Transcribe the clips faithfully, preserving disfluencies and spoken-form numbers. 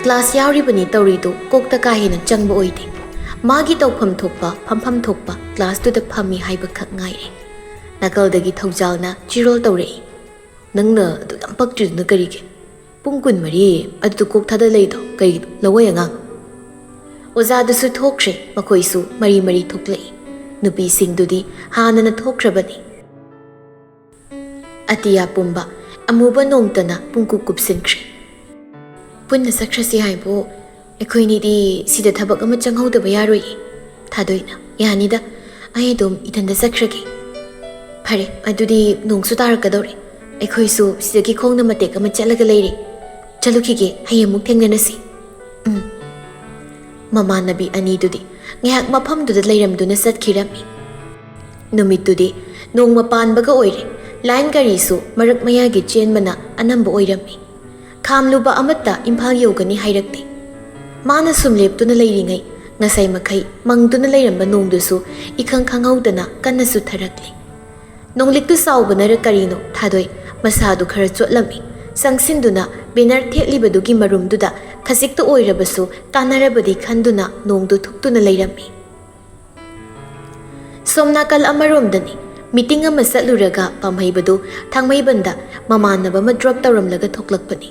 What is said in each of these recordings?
Class ꯌꯥꯎꯔꯤꯕꯅꯤ ꯇꯧꯔꯤꯗꯨ ꯀꯣꯛꯇ ꯀꯥ ꯍꯦꯟꯅ ꯆꯪꯕ ꯑꯣꯏꯗꯦ꯫ ꯃꯥꯒꯤ ꯇꯧꯐꯝ ꯊꯣꯛꯄ, ꯐꯝꯐꯝ ꯊꯣꯛꯄ ꯀ꯭ꯂꯥꯁꯇꯨꯗ ꯐꯝꯃꯤ ꯍꯥꯏꯕꯈꯛ ꯉꯥꯏꯔꯦ꯫ ꯅꯥꯀꯜꯗꯒꯤ ꯊꯧꯖꯥꯜꯅ ꯆꯤꯔꯣꯜ ꯇꯧꯔꯛꯏ꯫ "ꯅꯪꯅ ꯑꯗꯨ ꯌꯥꯝ ꯄꯛꯇ꯭ꯔꯤꯗꯨꯅ ꯀꯔꯤꯒꯤ? ꯄꯨꯡ ꯀꯨꯟꯃꯔꯤ ꯑꯗꯨꯗ ꯀꯣꯛ ꯊꯥꯗ ꯂꯩꯗꯣ ꯀꯔꯤꯒꯤꯅꯣ, ꯂꯋꯥꯏ ꯑꯉꯥꯡ?" ꯑꯣꯖꯥꯗꯨꯁꯨ ꯊꯣꯛꯈ꯭ꯔꯦ, ꯃꯈꯣꯏꯁꯨ ꯃꯔꯤ ꯃꯔꯤ ꯊꯣꯛꯂꯛꯏ꯫ ꯅꯨꯄꯤꯁꯤꯡꯗꯨꯗꯤ ꯍꯥꯟꯅꯅ ꯊꯣꯛꯈ꯭ꯔꯕꯅꯤ꯫ ꯑꯇꯤꯌꯥ ꯄꯨꯝꯕ ꯑꯃꯨꯕ ꯅꯣꯡꯇꯅ ꯄꯨꯡꯀꯨꯞ ꯀꯨꯞꯁꯤꯟꯈ꯭ꯔꯦ꯫ "ꯄꯨꯟꯅ ꯆꯠꯈ꯭ꯔꯁꯤ ꯍꯥꯏꯕꯨ, ꯑꯩꯈꯣꯏꯅꯤꯗꯤ ꯁꯤꯗ ꯊꯕꯛ ꯑꯃ ꯆꯪꯍꯧꯗꯕ ꯌꯥꯔꯣꯏꯌꯦ꯫" ꯊꯥꯗꯣꯏꯅ, "ꯌꯥꯅꯤꯗ, ꯑꯩ ꯑꯗꯨꯝ ꯏꯊꯟꯗ ꯆꯠꯈ꯭ꯔꯒꯦ꯫" "ꯐꯔꯦ, ꯑꯗꯨꯗꯤ ꯅꯣꯡꯁꯨ ꯇꯥꯔꯛꯀꯗꯧꯔꯦ꯫ ꯑꯩꯈꯣꯏꯁꯨ ꯁꯤꯗꯒꯤ ꯈꯣꯡꯅ ꯃꯇꯦꯛ ꯑꯃ ꯆꯠꯂꯒ ꯂꯩꯔꯦ꯫ ꯆꯠꯂꯨꯈꯤꯒꯦ, ꯍꯌꯦꯡ ꯑꯃꯨꯛ ꯊꯦꯡꯅꯔꯁꯤ꯫" "ꯎꯝ꯫" ꯃꯃꯥꯟꯅꯕꯤ ꯑꯅꯤꯗꯨꯗꯤ ꯉꯥꯏꯍꯥꯛ ꯃꯐꯝꯗꯨꯗ ꯂꯩꯔꯝꯗꯨꯅ ꯆꯠꯈꯤꯔꯝꯃꯤ꯫ ꯅꯨꯃꯤꯠꯇꯨꯗꯤ ꯅꯣꯡꯃ ꯄꯥꯟꯕꯒ ꯑꯣꯏꯔꯦ꯫ ꯂꯥꯏꯟ ꯒꯥꯔꯤꯁꯨ ꯃꯔꯛ ꯃꯌꯥꯒꯤ ꯆꯦꯟꯕꯅ ꯑꯅꯝꯕ ꯑꯣꯏꯔꯝꯃꯤ꯫ ꯈꯥꯝꯂꯨꯕ ꯑꯃꯠꯇ ꯏꯝꯐꯥꯜ ꯌꯧꯒꯅꯤ ꯍꯥꯏꯔꯛꯇꯦ꯫ ꯃꯥꯅ ꯁꯨꯝ ꯂꯦꯞꯇꯨꯅ ꯂꯩꯔꯤꯉꯩ, ꯉꯁꯥꯏ ꯃꯈꯩ ꯃꯪꯗꯨꯅ ꯂꯩꯔꯝꯕ ꯅꯣꯡꯗꯨꯁꯨ ꯏꯈꯪ ꯈꯪꯍꯧꯗꯅ ꯀꯟꯅ ꯆꯨꯊꯔꯛꯂꯦ꯫ ꯅꯣꯡꯂꯤꯛꯇꯨ ꯆꯥꯎꯕꯅꯔ ꯀꯔꯤꯅꯣ, ꯊꯥꯗꯣꯏ ꯃꯁꯥꯗꯨ ꯈꯔ ꯆꯣꯠꯂꯝꯃꯤ꯫ ꯆꯪꯁꯤꯟꯗꯨꯅ ꯕꯦꯅꯔ ꯊꯦꯠꯂꯤꯕꯗꯨꯒꯤ ꯃꯔꯨꯝꯗꯨꯗ ꯈꯖꯤꯛꯇ ꯑꯣꯏꯔꯕꯁꯨ ꯀꯥꯟꯅꯔꯕꯗꯤ ꯈꯟꯗꯨꯅ ꯅꯣꯡꯗꯨ ꯊꯨꯞꯇꯨꯅ ꯂꯩꯔꯝꯃꯤ꯫ ꯁꯣꯝ ꯅꯥꯀꯜ ꯑꯃꯔꯣꯝꯗꯅꯤ꯫ ꯃꯤꯇꯤꯡ ꯑꯃ ꯆꯠꯂꯨꯔꯒ ꯄꯥꯝꯍꯩꯕꯗꯨ ꯊꯥꯡꯃꯩꯕꯟꯗ ꯃꯃꯥꯟꯅꯕ ꯑꯃ ꯗ꯭ꯔꯣꯞ ꯇꯧꯔꯝꯂꯒ ꯊꯣꯛꯂꯛꯄꯅꯤ꯫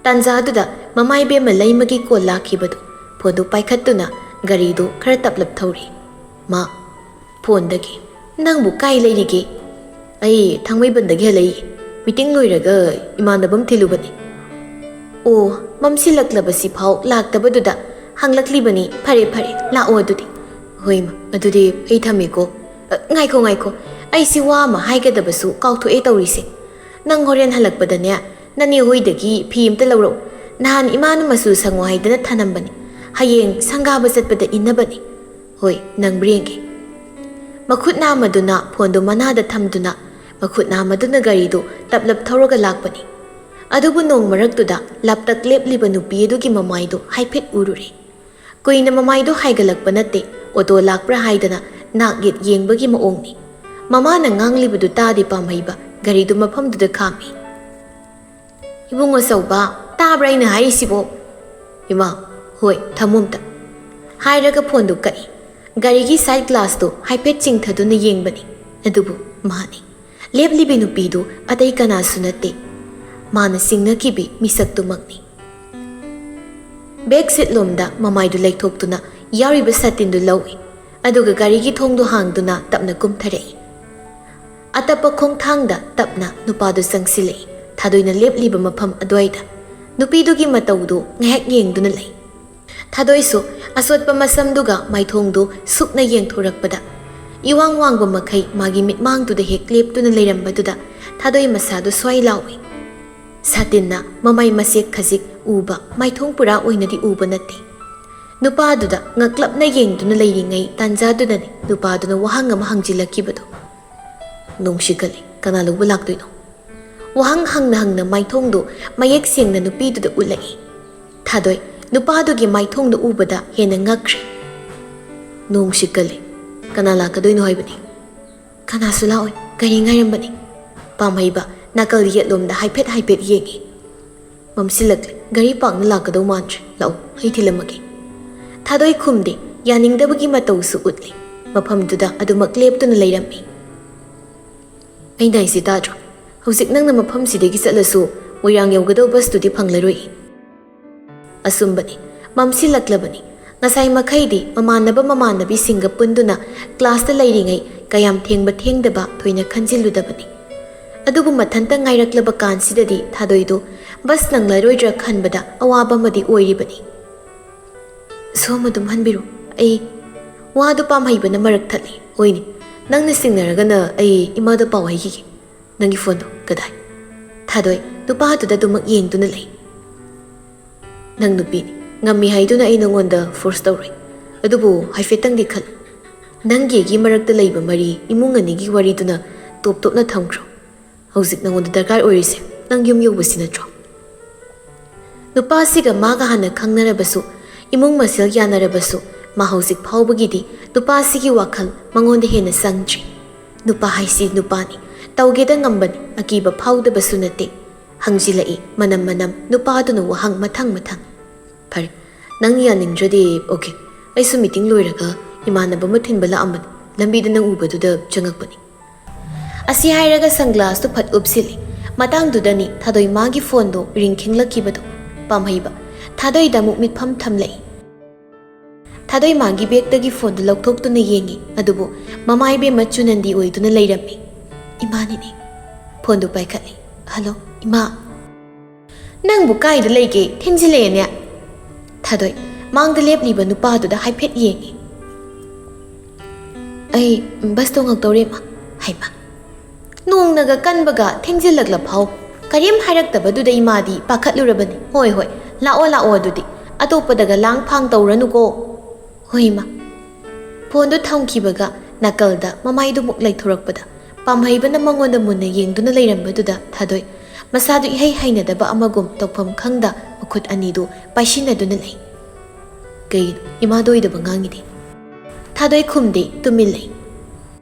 ꯇꯥꯟꯖꯥꯗꯨꯗ ꯃꯃꯥ ꯏꯕꯦꯝꯃ ꯂꯩꯃꯒꯤ ꯀꯣꯜ ꯂꯥꯛꯈꯤꯕꯗꯨ ꯐꯣꯟꯗꯨ ꯄꯥꯏꯈꯠꯇꯨꯅ ꯒꯥꯔꯤꯗꯨ ꯈꯔ ꯇꯞꯂꯞ ꯊꯧꯔꯤ꯫ ꯃꯥ ꯐꯣꯟꯗꯒꯤ, "ꯅꯪꯕꯨ ꯀꯥꯏ ꯂꯩꯔꯤꯒꯦ?" "ꯑꯩ ꯊꯥꯡꯃꯩꯕꯟꯗꯒꯤ ꯍꯜꯂꯛꯏ꯫ ꯃꯤꯇꯤꯡ ꯂꯣꯏꯔꯒ ꯏꯃꯥꯟꯅꯕ ꯑꯃ ꯊꯤꯜꯂꯨꯕꯅꯤ꯫" "ꯑꯣ, ꯃꯝꯁꯤꯜꯂꯛꯂꯕꯁꯤ ꯐꯥꯎ ꯂꯥꯛꯇꯕꯗꯨꯗ ꯍꯪꯂꯛꯂꯤꯕꯅꯤ꯫ ꯐꯔꯦ, ꯐꯔꯦ, ꯂꯥꯛꯑꯣ ꯑꯗꯨꯗꯤ꯫" "ꯍꯣꯏ ꯏꯃꯥ, ꯑꯗꯨꯗꯤ ꯑꯩ ꯊꯝꯃꯦꯀꯣ꯫ ꯑ, ꯉꯥꯏꯈꯣ, ꯉꯥꯏꯈꯣ, ꯑꯩꯁꯤ ꯋꯥ ꯑꯃ ꯍꯥꯏꯒꯗꯕꯁꯨ ꯀꯥꯎꯊꯣꯛꯑꯦ ꯇꯧꯔꯤꯁꯦ꯫ ꯅꯪ ꯍꯣꯔꯦꯟ ꯍꯜꯂꯛꯄꯗꯅꯦ, ꯅꯅꯦ ꯍꯣꯏꯗꯒꯤ ꯐꯤ ꯑꯝꯇ ꯂꯧꯔꯛꯎ꯫ ꯅꯍꯥꯟ ꯏꯃꯥꯅ ꯃꯆꯨ ꯁꯪꯉꯣ ꯍꯥꯏꯗꯅ ꯊꯅꯝꯕꯅꯤ꯫ ꯍꯌꯦꯡ ꯁꯪꯒꯥꯕ ꯆꯠꯄꯗ ꯏꯟꯅꯕꯅꯤ꯫" "ꯍꯣꯏ, ꯅꯪꯕ꯭ꯔꯥ ꯌꯦꯡꯒꯦ꯫" ꯃꯈꯨꯠ ꯅꯥꯝꯃꯗꯨꯅ ꯐꯣꯟꯗꯨ ꯃꯅꯥꯗ ꯊꯝꯗꯨꯅ, ꯃꯈꯨꯠ ꯅꯥꯝꯃꯗꯨꯅ ꯒꯥꯔꯤꯗꯨ ꯇꯞꯂꯞ ꯊꯧꯔꯒ ꯂꯥꯛꯄꯅꯤ꯫ ꯑꯗꯨꯕꯨ ꯅꯣꯡ ꯃꯔꯛꯇꯨꯗ ꯂꯥꯞꯇꯛ ꯂꯦꯞꯂꯤꯕ ꯅꯨꯄꯤ ꯑꯗꯨꯒꯤ ꯃꯃꯥꯏꯗꯨ ꯍꯥꯏꯐꯦꯠ ꯎꯔꯨꯔꯦ꯫ ꯀꯨꯏꯅ ꯃꯃꯥꯏꯗꯨ ꯍꯥꯏꯒꯠꯂꯛꯄ ꯅꯠꯇꯦ, ꯑꯣꯇꯣ ꯂꯥꯛꯄ꯭ꯔꯥ ꯍꯥꯏꯗꯅ ꯅꯥꯛ ꯌꯦꯠ ꯌꯦꯡꯕꯒꯤ ꯃꯑꯣꯡꯅꯤ꯫ ꯃꯃꯥꯅ ꯉꯥꯡꯂꯤꯕꯗꯨ ꯇꯥꯗꯦ ꯄꯥꯝꯍꯩꯕ, ꯒꯥꯔꯤꯗꯨ ꯃꯐꯝꯗꯨꯗ ꯈꯥꯝꯃꯤ꯫ "ꯏꯕꯨꯡꯉꯣ ꯆꯧꯕ, ꯇꯥꯕ꯭ꯔꯥ ꯑꯩꯅ ꯍꯥꯏꯔꯤꯁꯤꯕꯣ?" "ꯏꯃꯥ, ꯍꯣꯏ, ꯊꯝꯃꯣ ꯑꯝꯇ," ꯍꯥꯏꯔꯒ ꯐꯣꯟꯗꯨ ꯀꯛꯏ꯫ ꯒꯥꯔꯤꯒꯤ ꯁꯥꯏꯠ ꯒ꯭ꯂꯥꯁꯇꯨ ꯍꯥꯏꯐꯦꯠ ꯆꯤꯡꯊꯗꯨꯅ ꯌꯦꯡꯕꯅꯤ, ꯑꯗꯨꯕꯨ ꯃꯥꯅꯤ꯫ ꯂꯦꯞꯂꯤꯕꯤ ꯅꯨꯄꯤꯗꯨ ꯑꯇꯩ ꯀꯅꯥꯁꯨ ꯅꯠꯇꯦ, ꯃꯥꯅ ꯆꯤꯡꯅꯈꯤꯕꯤ ꯃꯤꯁꯛꯇꯨꯃꯛꯅꯤ꯫ ꯕꯦꯛ ꯁꯤꯠꯂꯣꯝꯗ ꯃꯃꯥꯏꯗꯨ ꯂꯩꯊꯣꯛꯇꯨꯅ ꯌꯥꯎꯔꯤꯕ ꯁꯥꯇꯤꯟꯗꯨ ꯂꯧꯏ, ꯑꯗꯨꯒ ꯒꯥꯔꯤꯒꯤ ꯊꯣꯡꯗꯨ ꯍꯥꯡꯗꯨꯅ ꯇꯞꯅ ꯀꯨꯝꯊꯔꯛꯏ꯫ ꯑꯇꯞꯄ ꯈꯣꯡꯊꯥꯡꯗ ꯇꯞꯅ ꯅꯨꯄꯥꯗꯨ ꯆꯪꯁꯤꯜꯂꯛꯏ꯫ ꯊꯥꯗꯣꯏꯅ ꯂꯦꯞꯂꯤꯕ ꯃꯐꯝ ꯑꯗꯨꯋꯥꯏꯗ ꯅꯨꯄꯤꯗꯨꯒꯤ ꯃꯇꯧꯗꯨ ꯉꯥꯏꯍꯥꯛ ꯌꯦꯡꯗꯨꯅ ꯂꯩ꯫ ꯊꯥꯗꯣꯏꯁꯨ ꯑꯁꯣꯠꯄ ꯃꯁꯝꯗꯨꯒ ꯃꯥꯏꯊꯣꯡꯗꯨ ꯁꯨꯛꯅ ꯌꯦꯡꯊꯣꯔꯛꯄꯗ, ꯏꯋꯥꯡ ꯋꯥꯡꯕ ꯃꯈꯩ ꯃꯥꯒꯤ ꯃꯤꯠꯃꯥꯡꯗꯨꯗ ꯍꯦꯛ ꯂꯦꯞꯇꯨꯅ ꯂꯩꯔꯝꯕꯗꯨꯗ ꯊꯥꯗꯣꯏ ꯃꯁꯥꯗꯨ ꯁ꯭ꯋꯥꯏ ꯂꯥꯎꯏ꯫ ꯁꯥꯇꯤꯟꯅ ꯃꯃꯥꯏ ꯃꯁꯦꯛ ꯈꯖꯤꯛ ꯎꯕ, ꯃꯥꯏꯊꯣꯡ ꯄꯨꯔꯥ ꯑꯣꯏꯅꯗꯤ ꯎꯕ ꯅꯠꯇꯦ꯫ ꯅꯨꯄꯥꯗꯨꯗ ꯉꯛꯂꯞꯅ ꯌꯦꯡꯗꯨꯅ ꯂꯩꯔꯤꯉꯩ ꯇꯥꯟꯖꯥꯗꯨꯗꯅꯤ ꯅꯨꯄꯥꯗꯨꯅ ꯋꯥꯍꯪ ꯑꯃ ꯍꯪꯖꯤꯜꯂꯛꯈꯤꯕꯗꯨ꯫ "ꯅꯣꯡꯁꯤ ꯀꯜꯂꯤ, ꯀꯅꯥ ꯂꯧꯕ ꯂꯥꯛꯇꯣꯏꯅꯣ?" ꯋꯥꯍꯪ ꯍꯪꯅ ꯍꯪꯅ ꯃꯥꯏꯊꯣꯡꯗꯨ ꯃꯌꯦꯛ ꯁꯦꯡꯅ ꯅꯨꯄꯤꯗꯨꯗ ꯎꯠꯂꯛꯏ꯫ ꯊꯥꯗꯣꯏ ꯅꯨꯄꯥꯗꯨꯒꯤ ꯃꯥꯏꯊꯣꯡꯗꯨ ꯎꯕꯗ ꯍꯦꯟꯅ ꯉꯛꯈ꯭ꯔꯦ꯫ "ꯅꯣꯡꯁꯤ ꯀꯜꯂꯤ, ꯀꯅꯥ ꯂꯥꯛꯀꯗꯣꯏꯅꯣ ꯍꯥꯏꯕꯅꯤ?" "ꯀꯅꯥꯁꯨ ꯂꯥꯛꯑꯣꯏ, ꯒꯥꯔꯤ ꯉꯥꯏꯔꯝꯕꯅꯤ꯫" ꯄꯥꯝꯍꯩꯕ ꯅꯥꯀꯜ ꯌꯦꯠꯂꯣꯝꯗ ꯍꯥꯏꯐꯦꯠ ꯍꯥꯏꯐꯦꯠ ꯌꯦꯡꯏ꯫ "ꯃꯝꯁꯤꯜꯂꯛꯂꯦ, ꯒꯥꯔꯤ ꯄꯥꯛꯅ ꯂꯥꯛꯀꯗꯧ ꯃꯥꯟꯗ꯭ꯔꯦ, ꯂꯥꯛꯑꯣ, ꯑꯩ ꯊꯤꯜꯂꯝꯃꯒꯦ꯫" ꯊꯥꯗꯣꯏ ꯈꯨꯝꯗꯦ, ꯌꯥꯅꯤꯡꯗꯕꯒꯤ ꯃꯇꯧꯁꯨ ꯎꯠꯂꯤ꯫ ꯃꯐꯝꯗꯨꯗ ꯑꯗꯨꯃꯛ ꯂꯦꯞꯇꯨꯅ ꯂꯩꯔꯝꯃꯤ꯫ "ꯑꯩꯅ ꯍꯥꯏꯁꯤ ꯇꯥꯗ꯭ꯔꯣ? ꯍꯧꯖꯤꯛ ꯅꯪꯅ ꯃꯐꯝꯁꯤꯗꯒꯤ ꯆꯠꯂꯁꯨ ꯃꯣꯏꯔꯥꯡ ꯌꯧꯒꯗꯧꯕ ꯕꯁꯇꯨꯗꯤ ꯐꯪꯂꯔꯣꯏ꯫" ꯑꯆꯨꯝꯕꯅꯤ, ꯃꯝꯁꯤꯜꯂꯛꯂꯕꯅꯤ꯫ ꯉꯁꯥꯏ ꯃꯈꯩꯗꯤ ꯃꯃꯥꯟꯅꯕ ꯃꯃꯥꯟꯅꯕꯤꯁꯤꯡꯒ ꯄꯨꯟꯗꯨꯅ ꯀ꯭ꯂꯥꯁꯇ ꯂꯩꯔꯤꯉꯩ ꯀꯌꯥꯝ ꯊꯦꯡꯕ ꯊꯦꯡꯗꯕ ꯊꯣꯏꯅ ꯈꯟꯖꯤꯜꯂꯨꯗꯕꯅꯤ꯫ ꯑꯗꯨꯕꯨ ꯃꯊꯟꯇ ꯉꯥꯏꯔꯛꯂꯕ ꯀꯥꯟꯁꯤꯗꯗꯤ ꯊꯥꯗꯣꯏꯗꯨ ꯕꯁ ꯅꯪꯂꯔꯣꯏꯗ꯭ꯔꯥ ꯈꯟꯕꯗ ꯑꯋꯥꯕ ꯑꯃꯗꯤ ꯑꯣꯏꯔꯤꯕꯅꯤ꯫ "ꯁꯣꯝ ꯑꯗꯨꯝ ꯍꯟꯕꯤꯔꯣ, ꯑꯩ," ꯋꯥꯗꯨ ꯄꯥꯝꯍꯩꯕꯅ ꯃꯔꯛ ꯊꯠꯂꯤ꯫ "ꯍꯣꯏꯅꯦ, ꯅꯪꯅ ꯆꯤꯡꯅꯔꯒꯅ ꯑꯩ ꯏꯃꯥꯗ ꯄꯥꯎ ꯍꯥꯏꯈꯤꯒꯦ꯫ ꯅꯪꯒꯤ ꯐꯣꯟꯗꯣ ꯀꯗꯥꯏ?" ꯊꯥꯗꯣꯏ ꯅꯨꯄꯥꯗꯨꯗ ꯑꯗꯨꯃꯛ ꯌꯦꯡꯗꯨꯅ ꯂꯩ꯫ "ꯅꯪ ꯅꯨꯄꯤꯅꯤ, ꯉꯝꯃꯤ ꯍꯥꯏꯗꯨꯅ ꯑꯩ ꯅꯉꯣꯟꯗ ꯐꯣꯔꯁ ꯇꯧꯔꯣꯏ꯫ ꯑꯗꯨꯕꯨ ꯍꯥꯏꯐꯦꯠꯇꯪꯗꯤ ꯈꯜꯂꯨ꯫ ꯅꯪꯒꯤ ꯑꯩꯒꯤ ꯃꯔꯛꯇ ꯂꯩꯕ ꯃꯔꯤ, ꯏꯃꯨꯡ ꯑꯅꯤꯒꯤ ꯋꯥꯔꯤꯗꯨꯅ ꯇꯣꯞ ꯇꯣꯞꯅ ꯊꯝꯈ꯭ꯔꯣ꯫ ꯍꯧꯖꯤꯛ ꯅꯉꯣꯟꯗ ꯗꯔꯀꯥꯔ ꯑꯣꯏꯔꯤꯁꯦ ꯅꯪ ꯌꯨꯝ ꯌꯧꯕꯁꯤ ꯅꯠꯇ꯭ꯔꯣ?" ꯅꯨꯄꯥꯁꯤꯒ ꯃꯥꯒ ꯍꯥꯟꯅ ꯈꯪꯅꯔꯕꯁꯨ, ꯏꯃꯨꯡ ꯃꯁꯦꯜ ꯌꯥꯅꯔꯕꯁꯨ, ꯃꯥ ꯍꯧꯖꯤꯛ ꯐꯥꯎꯕꯒꯤꯗꯤ ꯅꯨꯄꯥꯁꯤꯒꯤ ꯋꯥꯈꯜ ꯃꯉꯣꯟꯗ ꯍꯦꯟꯅ ꯆꯪꯗ꯭ꯔꯤ꯫ ꯅꯨꯄꯥ ꯍꯥꯏꯁꯤ ꯅꯨꯄꯥꯅꯤ, ꯇꯧꯒꯦꯗ ꯉꯝꯕꯅꯤ, ꯑꯀꯤꯕ ꯐꯥꯎꯗꯕꯁꯨ ꯅꯠꯇꯦ꯫ ꯍꯪꯖꯤꯜꯂꯛꯏ ꯃꯅꯝ ꯃꯅꯝ ꯅꯨꯄꯥꯗꯨꯅ ꯋꯥꯍꯪ ꯃꯊꯪ ꯃꯊꯪ꯫ "ꯐꯔꯦ, "ꯅꯪ ꯌꯥꯅꯤꯡꯗ꯭ꯔꯗꯤ ꯑꯣꯀꯦ, ꯑꯩꯁꯨ ꯃꯤꯇꯤꯡ ꯂꯣꯏꯔꯒ ꯏꯃꯥꯟꯅꯕ ꯑꯃ ꯊꯤꯟꯕ ꯂꯥꯛꯑꯝꯕꯅꯤ, ꯂꯝꯕꯤꯗ ꯅꯪ ꯎꯕꯗꯨꯗ ꯆꯪꯉꯛꯄꯅꯤ"꯫ ꯑꯁꯤ ꯍꯥꯏꯔꯒ ꯁꯟꯒ꯭ꯂꯥꯁꯇꯨ ꯐꯠ ꯎꯞꯁꯤꯜꯂꯤ꯫ ꯃꯇꯥꯡꯗꯨꯗꯅꯤ ꯊꯥꯗꯣꯏ ꯃꯥꯒꯤ ꯐꯣꯟꯗꯣ ꯔꯤꯡ ꯈꯤꯡꯂꯛꯈꯤꯕꯗꯣ꯫ ꯄꯥꯝꯍꯩꯕ ꯊꯥꯗꯣꯏꯗ ꯑꯃꯨꯛ ꯃꯤꯠꯐꯝ ꯊꯝꯂꯛꯏ꯫ ꯊꯥꯗꯣꯏ ꯃꯥꯒꯤ ꯕꯦꯒꯇꯒꯤ ꯐꯣꯟꯗꯨ ꯂꯧꯊꯣꯛꯇꯨꯅ ꯌꯦꯡꯉꯤ, ꯑꯗꯨꯕꯨ ꯃꯃꯥ ꯏꯕꯦꯝꯃ ꯆꯨꯅꯟꯗꯤ ꯑꯣꯏꯗꯨꯅ ꯂꯩꯔꯝꯃꯤ꯫ "ꯏꯃꯥꯅꯤꯅꯦ"꯫ ꯐꯣꯟꯗꯨ ꯄꯥꯏꯈꯠꯂꯤ꯫ "ꯍꯜꯂꯣ, ꯏꯃꯥ"꯫ "ꯅꯪꯕꯨ ꯀꯥꯏꯗ ꯂꯩꯒꯦ? ꯊꯦꯡꯖꯤꯜꯂꯛꯑꯦꯅꯦ"꯫ ꯊꯥꯗꯣꯏ ꯃꯥꯡꯗ ꯂꯦꯞꯂꯤꯕ ꯅꯨꯄꯥꯗꯨꯗ ꯍꯥꯏꯐꯦꯠ ꯌꯦꯡꯉꯤ꯫ "ꯑꯩ ꯕꯁ ꯇꯣꯡꯉꯛꯇꯧꯔꯦ, ꯏꯃꯥ"꯫ ꯍꯩꯃꯥ! ꯅꯣꯡꯅꯒ ꯀꯟꯕꯒ ꯊꯦꯡꯖꯤꯜꯂꯛꯂ ꯐꯥꯎ꯫ ꯀꯔꯤꯝ ꯍꯥꯏꯔꯛꯇꯕꯗꯨꯗ ꯏꯃꯥꯗꯤ ꯄꯥꯈꯠꯂꯨꯔꯕꯅꯤ꯫ "ꯍꯣꯏ, ꯍꯣꯏ, ꯂꯥꯛꯑꯣ, ꯂꯥꯛꯑꯣ, ꯑꯗꯨꯗꯤ ꯑꯇꯣꯞꯄꯗꯒ ꯂꯥꯡ ꯐꯥꯡ ꯇꯧꯔꯅꯨꯀꯣ"꯫ "ꯍꯣꯏ, ꯏꯃꯥ"꯫ ꯐꯣꯟꯗꯨ ꯊꯝꯈꯤꯕꯒ ꯅꯥꯀꯜꯗ ꯃꯃꯥꯏꯗꯨꯃꯨꯛ ꯂꯩꯊꯣꯔꯛꯄꯗ ꯄꯥꯝꯍꯩꯕꯅ ꯃꯉꯣꯟꯗ ꯃꯨꯟꯅ ꯌꯦꯡꯗꯨꯅ ꯂꯩꯔꯝꯕꯗꯨꯗ ꯊꯥꯗꯣꯏ ꯃꯁꯥꯗꯨ ꯏꯍꯩ ꯍꯩꯅꯗꯕ ꯑꯃꯒꯨꯝ ꯇꯧꯐꯝ ꯈꯪꯗ ꯃꯈꯨꯠ ꯑꯅꯤꯗꯨ ꯄꯥꯏꯁꯤꯟꯅꯗꯨꯅ ꯂꯩ꯫ "ꯀꯩꯒꯤꯅꯣ ꯏꯃꯥꯗ ꯑꯣꯏꯗꯕ ꯉꯥꯡꯉꯤꯗꯤ?" ꯊꯥꯗꯣꯏ ꯈꯨꯝꯗꯦ, ꯇꯨꯃꯤꯟ ꯂꯩ꯫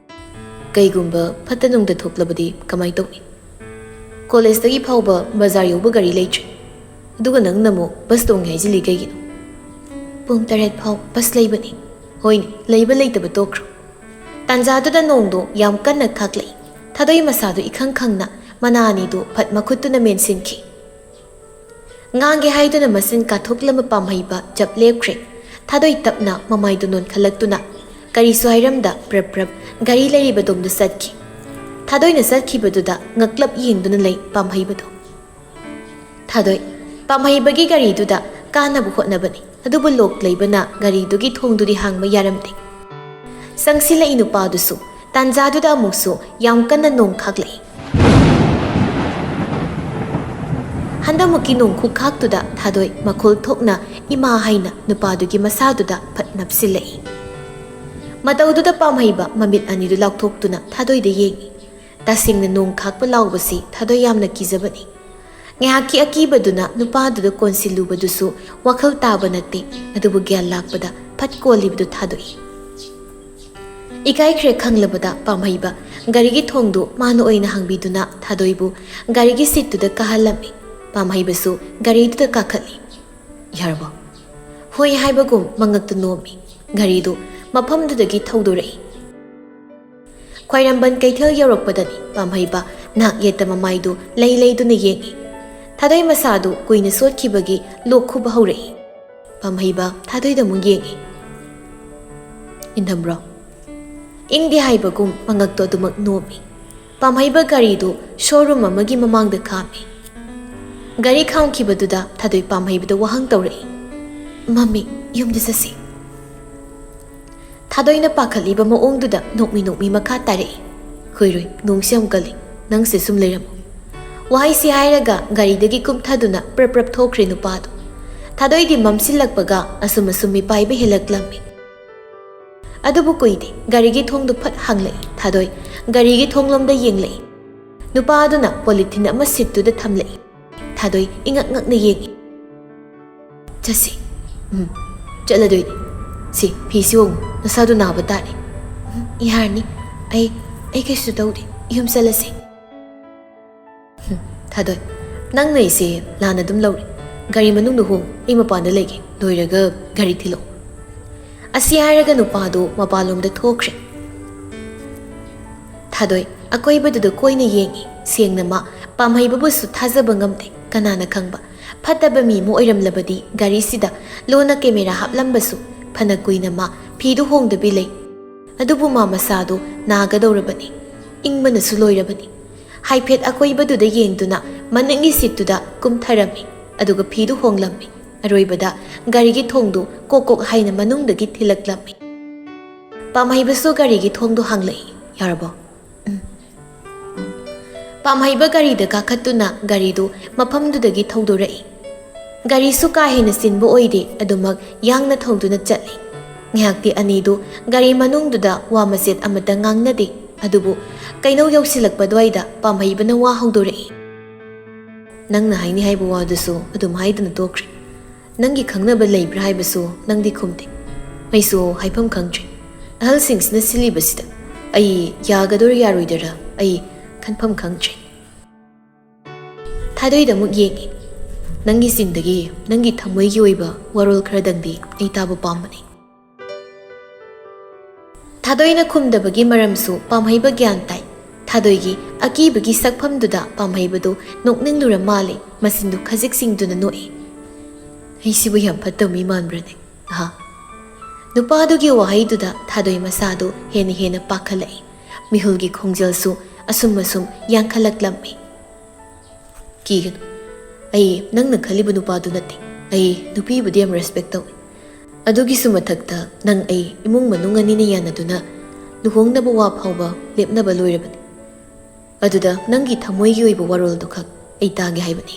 "ꯀꯩꯒꯨꯝꯕ ꯐꯠꯇ ꯅꯨꯡꯗ ꯊꯣꯛꯂꯕꯗꯤ ꯀꯃꯥꯏ ꯇꯧꯅꯤ? ꯀꯣꯂꯦꯖꯇꯒꯤ ꯐꯥꯎꯕ ꯕꯖꯥꯔ ꯌꯧꯕ ꯒꯥꯔꯤ ꯂꯩꯇ꯭ꯔꯦ, ꯑꯗꯨꯒ ꯅꯪꯅ ꯑꯃꯨꯛ ꯕꯁ ꯇꯣꯡꯉꯦ ꯍꯥꯏꯖꯤꯜꯂꯤ ꯀꯩꯒꯤꯅꯣ?" "ꯄꯨꯡ ꯇꯔꯦꯠ ꯐꯥꯎ ꯕꯁ ꯂꯩꯕꯅꯤ"꯫ "ꯍꯣꯏꯅꯦ, ꯂꯩꯕ ꯂꯩꯇꯕ ꯇꯣꯛꯈ꯭ꯔꯣ"꯫ ꯇꯥꯟꯖꯥꯗꯨꯗ ꯅꯣꯡꯗꯣ ꯌꯥꯝ ꯀꯟꯅ ꯈꯥꯛꯂꯛꯏ꯫ ꯊꯥꯗꯣꯏ ꯃꯁꯥꯗꯨ ꯏꯈꯪ ꯈꯪꯅ ꯃꯅꯥ ꯑꯅꯤꯗꯨ ꯐꯠ ꯃꯈꯨꯠꯇꯨꯅ ꯃꯦꯟꯁꯤꯟꯈꯤ꯫ ꯉꯥꯡꯒꯦ ꯍꯥꯏꯗꯨꯅ ꯃꯆꯤꯟ ꯀꯥꯊꯣꯛꯂꯝꯕ ꯄꯥꯝꯍꯩꯕ ꯆꯞ ꯂꯦꯞꯈ꯭ꯔꯦ꯫ ꯊꯥꯗꯣꯏ ꯇꯞꯅ ꯃꯃꯥꯏꯗꯨ ꯅꯣꯟꯈꯠꯂꯛꯇꯨꯅ ꯀꯔꯤꯁꯨ ꯍꯥꯏꯔꯝꯗ ꯄ꯭ꯔꯞ ꯄ꯭ꯔꯞ ꯒꯥꯔꯤ ꯂꯩꯔꯤꯕꯗꯣꯝꯗ ꯆꯠꯈꯤ꯫ ꯊꯥꯗꯣꯏꯅ ꯆꯠꯈꯤꯕꯗꯨꯗ ꯉꯛꯂꯞ ꯌꯦꯡꯗꯨꯅ ꯂꯩ ꯄꯥꯝꯍꯩꯕꯗꯣ꯫ ꯊꯥꯗꯣꯏ ꯄꯥꯝꯍꯩꯕꯒꯤ ꯒꯥꯔꯤꯗꯨꯗ ꯀꯥꯅꯕ ꯍꯣꯠꯅꯕꯅꯤ, ꯑꯗꯨꯕꯨ ꯂꯣꯛ ꯂꯩꯕꯅ ꯒꯥꯔꯤꯗꯨꯒꯤ ꯊꯣꯡꯗꯨꯗꯤ ꯍꯥꯡꯕ ꯌꯥꯔꯝꯗꯦ꯫ ꯆꯪꯁꯤꯜꯂꯛꯏ ꯅꯨꯄꯥꯗꯨꯁꯨ ꯇꯥꯟꯖꯥꯗꯨꯗ ꯑꯃꯨꯛꯁꯨ ꯌꯥꯝ ꯀꯟꯅ ꯅꯣꯡ ꯈꯥꯛꯂꯛꯏ꯫ ꯍꯟꯗꯛꯃꯨꯛꯀꯤ ꯅꯣꯡ ꯈꯨꯈꯥꯛꯇꯨꯗ ꯊꯥꯗꯣꯏ ꯃꯈꯣꯜ ꯊꯣꯛꯅ "ꯏꯃꯥ" ꯍꯥꯏꯅ ꯅꯨꯄꯥꯗꯨꯒꯤ ꯃꯁꯥꯗꯨꯗ ꯐꯠ ꯅꯞꯁꯤꯜꯂꯛꯏ꯫ ꯃꯇꯧꯗꯨꯗ ꯄꯥꯝꯍꯩꯕ ꯃꯃꯤꯠ ꯑꯅꯤꯗꯨ ꯂꯥꯎꯊꯣꯛꯇꯨꯅ ꯊꯥꯗꯣꯏꯗ ꯌꯦꯡꯏ꯫ ꯇꯁꯦꯡꯅ ꯅꯣꯡ ꯈꯥꯛꯄ ꯂꯥꯎꯕꯁꯤ ꯊꯥꯗꯣꯏ ꯌꯥꯝꯅ ꯀꯤꯖꯕꯅꯤ꯫ ꯉꯥꯏꯍꯥꯛꯀꯤ ꯑꯀꯤꯕꯗꯨꯅ ꯅꯨꯄꯥꯗꯨꯗ ꯀꯣꯟꯁꯤꯜꯂꯨꯕꯗꯨꯁꯨ ꯋꯥꯈꯜ ꯇꯥꯕ ꯅꯠꯇꯦ, ꯑꯗꯨꯕꯨ ꯒ꯭ꯌꯥꯟ ꯂꯥꯛꯄꯗ ꯐꯠ ꯀꯣꯜꯂꯤꯕꯗꯨ ꯊꯥꯗꯣꯛꯏ꯫ ꯏꯀꯥꯏꯈ꯭ꯔꯦ ꯈꯪꯂꯕꯗ ꯄꯥꯝꯍꯩꯕ ꯒꯥꯔꯤꯒꯤ ꯊꯣꯡꯗꯨ ꯃꯥꯅ ꯑꯣꯏꯅ ꯍꯥꯡꯕꯤꯗꯨꯅ ꯊꯥꯗꯣꯏꯕꯨ ꯒꯥꯔꯤꯒꯤ ꯁꯤꯠꯇꯨꯗ ꯀꯥꯍꯜꯂꯝꯃꯤ꯫ ꯄꯥꯝꯍꯩꯕꯁꯨ ꯒꯥꯔꯤꯗꯨꯗ ꯀꯥꯈꯠꯂꯤ꯫ "ꯌꯥꯔꯕꯣ?" ꯍꯣꯏ ꯍꯥꯏꯕꯒꯨꯝ ꯃꯉꯛꯇ ꯅꯣꯝꯃꯤ꯫ ꯒꯥꯔꯤꯗꯨ ꯃꯐꯝꯗꯨꯗꯒꯤ ꯊꯧꯗꯣꯔꯛꯏ꯫ ꯈ꯭ꯋꯥꯏꯔꯝꯕꯟ ꯀꯩꯊꯦꯜ ꯌꯧꯔꯛꯄꯗꯅꯤ ꯄꯥꯝꯍꯩꯕ ꯅꯥꯛ ꯌꯦꯠꯇ ꯃꯃꯥꯏꯗꯨ ꯂꯩ ꯂꯩꯗꯨꯅ ꯌꯦꯡꯏ꯫ ꯊꯥꯗꯣꯏ ꯃꯁꯥꯗꯨ ꯀꯨꯏꯅ ꯁꯣꯠꯈꯤꯕꯒꯤ ꯂꯣꯛ ꯈꯨꯕ ꯍꯧꯔꯛꯏ꯫ ꯄꯥꯝꯍꯩꯕ ꯊꯥꯗꯣꯏꯗ ꯑꯃꯨꯛ ꯌꯦꯡꯏ꯫ "ꯏꯟꯊꯝꯕ꯭ꯔꯣ?" ꯏꯪꯗꯦ ꯍꯥꯏꯕꯒꯨꯝ ꯃꯉꯛꯇꯣ ꯑꯗꯨꯃꯛ ꯅꯣꯝꯃꯤ꯫ ꯄꯥꯝꯍꯩꯕ ꯒꯥꯔꯤꯗꯨ showroom ꯑꯃꯒꯤ ꯃꯃꯥꯡꯗ ꯈꯥꯝꯃꯤ꯫ ꯒꯥꯔꯤ ꯈꯥꯝꯈꯤꯕꯗꯨꯗ ꯊꯥꯗꯣꯏ ꯄꯥꯝꯍꯩꯕꯗ ꯋꯥꯍꯪ ꯇꯧꯔꯛꯏ꯫ "ꯃꯝꯃꯤ, ꯌꯨꯝꯗ ꯆꯠꯁꯤ꯫" ꯊꯥꯗꯣꯏꯅ ꯄꯥꯈꯠꯂꯤꯕ ꯃꯑꯣꯡꯗꯨꯗ ꯅꯣꯛꯃꯤ ꯅꯣꯛꯃꯤ ꯃꯈꯥ ꯇꯥꯔꯛꯏ꯫ "ꯀꯨꯏꯔꯣꯏ, ꯅꯣꯡꯁꯤ ꯌꯥꯝ ꯀꯜꯂꯤ꯫ ꯅꯪꯁꯦ ꯁꯨꯝ ꯂꯩꯔꯝꯃꯨ꯫" ꯋꯥꯍꯩꯁꯤ ꯍꯥꯏꯔꯒ ꯒꯥꯔꯤꯗꯒꯤ ꯀꯨꯝꯊꯗꯨꯅ ꯄ꯭ꯔꯞ ꯄ꯭ꯔꯞ ꯊꯣꯛꯈ꯭ꯔꯦ ꯅꯨꯄꯥꯗꯨ꯫ ꯊꯥꯗꯣꯏꯗꯤ ꯃꯝꯁꯤꯜꯂꯛꯄꯒ ꯑꯁꯨꯝ ꯑꯁꯨꯝ ꯃꯤꯄꯥꯏꯕ ꯍꯦꯜꯂꯛꯂꯝꯃꯤ꯫ ꯑꯗꯨꯕꯨ ꯀꯨꯏꯗꯦ, ꯒꯥꯔꯤꯒꯤ ꯊꯣꯡꯗꯨ ꯐꯠ ꯍꯥꯡꯂꯛꯏ꯫ ꯊꯥꯗꯣꯏ ꯒꯥꯔꯤꯒꯤ ꯊꯣꯡꯂꯣꯝꯗ ꯌꯦꯡꯂꯛꯏ꯫ ꯅꯨꯄꯥ ꯑꯗꯨꯅ polythene ꯑꯃ seat ꯇꯨꯗ ꯊꯝꯂꯛꯏ꯫ ꯊꯥꯗꯣꯏ ꯏꯉꯛ ꯉꯛꯅ ꯌꯦꯡꯏ꯫ "ꯆꯠꯁꯤ꯫" "ꯎꯝ, ꯆꯠꯂꯗꯣꯏꯅꯤ꯫ ꯁꯤ ꯐꯤꯁꯤ ꯍꯣꯡꯉꯨ, ꯅꯁꯥꯗꯨ ꯅꯥꯕ ꯇꯥꯔꯦ꯫" "ꯎꯝ, ꯌꯥꯔꯅꯤ꯫ ꯑꯩ, ꯑꯩ ꯀꯩꯁꯨ ꯇꯧꯗꯦ꯫ ꯌꯨꯝ ꯆꯠꯂꯁꯤ꯫" "ꯎꯝ, ꯊꯥꯗꯣꯏ, ꯅꯪꯅ ꯑꯩꯁꯦ ꯂꯥꯟꯅ ꯑꯗꯨꯝ ꯂꯧꯔꯦ꯫ ꯒꯥꯔꯤ ꯃꯅꯨꯡꯗ ꯍꯣꯡꯉꯨ, ꯑꯩ ꯃꯄꯥꯟꯗ ꯂꯩꯒꯦ꯫ ꯂꯣꯏꯔꯒ ꯒꯥꯔꯤ ꯊꯤꯜꯂꯛꯑꯣ꯫" ꯑꯁꯤ ꯍꯥꯏꯔꯒ ꯅꯨꯄꯥꯗꯨ ꯃꯄꯥꯟꯂꯣꯝꯗ ꯊꯣꯛꯈ꯭ꯔꯦ꯫ ꯊꯥꯗꯣꯏ ꯑꯀꯣꯏꯕꯗꯨꯗ ꯀꯣꯏꯅ ꯌꯦꯡꯏ꯫ ꯁꯦꯡꯅ ꯃꯥ ꯄꯥꯝꯍꯩꯕꯕꯨꯁꯨ ꯊꯥꯖꯕ ꯉꯝꯗꯦ꯫ ꯀꯅꯥꯅ ꯈꯪꯕ, ꯐꯠꯇꯕ ꯃꯤ ꯑꯃ ꯑꯣꯏꯔꯝꯂꯕꯗꯤ ꯒꯥꯔꯤꯁꯤꯗ ꯂꯣꯟꯅ camera ꯍꯥꯞꯂꯝꯕꯁꯨ꯫ ꯐꯅ ꯀꯨꯏꯅ ꯃꯥ ꯐꯤꯗꯨ ꯍꯣꯡꯗꯕꯤ ꯂꯩ꯫ ꯑꯗꯨꯕꯨ ꯃꯥ ꯃꯁꯥꯗꯨ ꯅꯥꯒꯗꯧꯔꯕꯅꯤ꯫ ꯏꯪꯕꯅꯁꯨ ꯂꯣꯏꯔꯕꯅꯤ꯫ ꯍꯥꯏꯐꯦꯠ ꯑꯀꯣꯏꯕꯗꯨꯗ ꯌꯦꯡꯗꯨꯅ ꯃꯅꯤꯡꯒꯤ seat ꯇꯨꯗ ꯀꯨꯝꯊꯔꯝꯃꯤ꯫ ꯑꯗꯨꯒ ꯐꯤꯗꯨ ꯍꯣꯡꯂꯝꯃꯤ꯫ ꯑꯔꯣꯏꯕꯗ ꯒꯥꯔꯤꯒꯤ ꯊꯣꯡꯗꯨ ꯀꯣꯛ ꯀꯣꯛ ꯍꯥꯏꯅ ꯃꯅꯨꯡꯗꯒꯤ ꯊꯤꯜꯂꯛꯂꯝꯃꯤ꯫ ꯄꯥꯝꯍꯩꯕꯁꯨ ꯒꯥꯔꯤꯒꯤ ꯊꯣꯡꯗꯨ ꯍꯥꯡꯂꯛꯏ꯫ "ꯌꯥꯔꯕꯣ?" "ꯎꯝ꯫" ꯄꯥꯝꯍꯩꯕ ꯒꯥꯔꯤꯗ ꯀꯥꯈꯠꯇꯨꯅ ꯒꯥꯔꯤꯗꯨ ꯃꯐꯝꯗꯨꯗꯒꯤ ꯊꯧꯗꯣꯔꯛꯏ꯫ ꯒꯥꯔꯤꯁꯨ ꯀꯥ ꯍꯦꯟꯅ ꯆꯤꯟꯕ ꯑꯣꯏꯗꯦ, ꯑꯗꯨꯃꯛ ꯌꯥꯡꯅ ꯊꯧꯗꯨꯅ ꯆꯠꯂꯤ꯫ ꯉꯥꯏꯍꯥꯛꯇꯤ ꯑꯅꯤꯗꯨ ꯒꯥꯔꯤ ꯃꯅꯨꯡꯗꯨꯗ ꯋꯥ ꯃꯆꯦꯠ ꯑꯃꯠꯇ ꯉꯥꯡꯅꯗꯦ꯫ ꯑꯗꯨꯕꯨ ꯀꯩꯅꯧ ꯌꯧꯁꯤꯜꯂꯛꯄ ꯑꯗꯨꯋꯥꯏꯗ ꯄꯥꯝꯍꯩꯕꯅ ꯋꯥ ꯍꯧꯗꯣꯔꯛꯏ꯫ "ꯅꯪꯅ ꯍꯥꯏꯅꯤ ꯍꯥꯏꯕ ꯋꯥꯗꯨꯁꯨ ꯑꯗꯨꯝ ꯍꯥꯏꯗꯅ ꯇꯣꯛꯈ꯭ꯔꯦ꯫ ꯅꯪꯒꯤ ꯈꯪꯅꯕ ꯂꯩꯕ꯭ꯔꯥ ꯍꯥꯏꯕꯁꯨ ꯅꯪꯗꯤ ꯈꯨꯝꯗꯦ꯫ ꯑꯩꯁꯨ ꯍꯥꯏꯐꯝ ꯈꯪꯗ꯭ꯔꯦ꯫ ꯑꯍꯜꯁꯤꯡꯁꯤꯅ ꯁꯤꯜꯂꯤꯕꯁꯤꯗ ꯑꯩ ꯌꯥꯒꯗꯣꯏꯔ ꯌꯥꯔꯣꯏꯗꯣꯏꯔ ꯑꯩ ꯈꯟꯐꯝ ꯈꯪꯗ꯭ꯔꯦ꯫" ꯊꯥꯗꯣꯏꯗ ꯑꯃꯨꯛ ꯌꯦꯡꯏ꯫ ꯅꯪꯒꯤ ꯆꯤꯟꯗꯒꯤ ꯅꯪꯒꯤ ꯊꯃꯣꯏꯒꯤ ꯑꯣꯏꯕ ꯋꯥꯔꯣꯜ ꯈꯔꯗꯪꯗꯤ ꯑꯩ ꯇꯥꯕ ꯄꯥꯝꯕꯅꯤ꯫ ꯊꯥꯗꯣꯏꯅ ꯈꯨꯝꯗꯕꯒꯤ ꯃꯔꯝꯁꯨ ꯄꯥꯝꯍꯩꯕ ꯒ꯭ꯌꯥꯟ ꯇꯥꯏ꯫ ꯊꯥꯗꯣꯏꯒꯤ ꯑꯀꯤꯕꯒꯤ ꯁꯛꯐꯝꯗꯨꯗ ꯄꯥꯝꯍꯩꯕꯗꯨ ꯅꯣꯛꯅꯤꯡꯂꯨꯔ ꯃꯥꯜꯂꯦ, ꯃꯆꯤꯟꯗꯨ ꯈꯖꯤꯛ ꯁꯤꯡꯗꯨꯅ ꯅꯣꯛꯏ꯫ "ꯑꯩꯁꯤꯕꯨ ꯌꯥꯝ ꯐꯠꯇꯕ ꯃꯤ ꯃꯥꯟꯕ꯭ꯔꯅꯦ?" ꯑꯍꯥ꯫ ꯅꯨꯄꯥꯗꯨꯒꯤ ꯋꯥꯍꯩꯗꯨꯗ ꯊꯥꯗꯣꯏ ꯃꯁꯥꯗꯨ ꯍꯦꯟꯅ ꯍꯦꯟꯅ ꯄꯥꯈꯠꯂꯛꯏ꯫ ꯃꯤꯍꯨꯜꯒꯤ ꯈꯣꯡꯖꯦꯜꯁꯨ ꯑꯁꯨꯝ ꯑꯁꯨꯝ ꯌꯥꯡꯈꯠꯂꯛꯂꯝꯃꯤ꯫ "ꯀꯤꯒꯅꯨ, ꯑꯩ ꯅꯪꯅ ꯈꯜꯂꯤꯕ ꯅꯨꯄꯥꯗꯨ ꯅꯠꯇꯦ꯫ ꯑꯩ ꯅꯨꯄꯤꯕꯨꯗꯤ ꯌꯥꯝ ꯔꯦꯁꯄꯦꯛ ꯇꯧꯏ꯫ ꯑꯗꯨꯒꯤꯁꯨ ꯃꯊꯛꯇ ꯅꯪ ꯑꯩ ꯏꯃꯨꯡ ꯃꯅꯨꯡ ꯑꯅꯤꯅ ꯌꯥꯅꯗꯨꯅ ꯂꯨꯍꯣꯡꯅꯕ ꯋꯥ ꯐꯥꯎꯕ ꯂꯦꯞꯅꯕ ꯂꯣꯏꯔꯕꯅꯤ꯫ ꯑꯗꯨꯗ ꯅꯪꯒꯤ ꯊꯃꯣꯏꯒꯤ ꯑꯣꯏꯕ ꯋꯥꯔꯣꯜꯗꯨ ꯈꯛ ꯑꯩ ꯇꯥꯒꯦ ꯍꯥꯏꯕꯅꯤ꯫"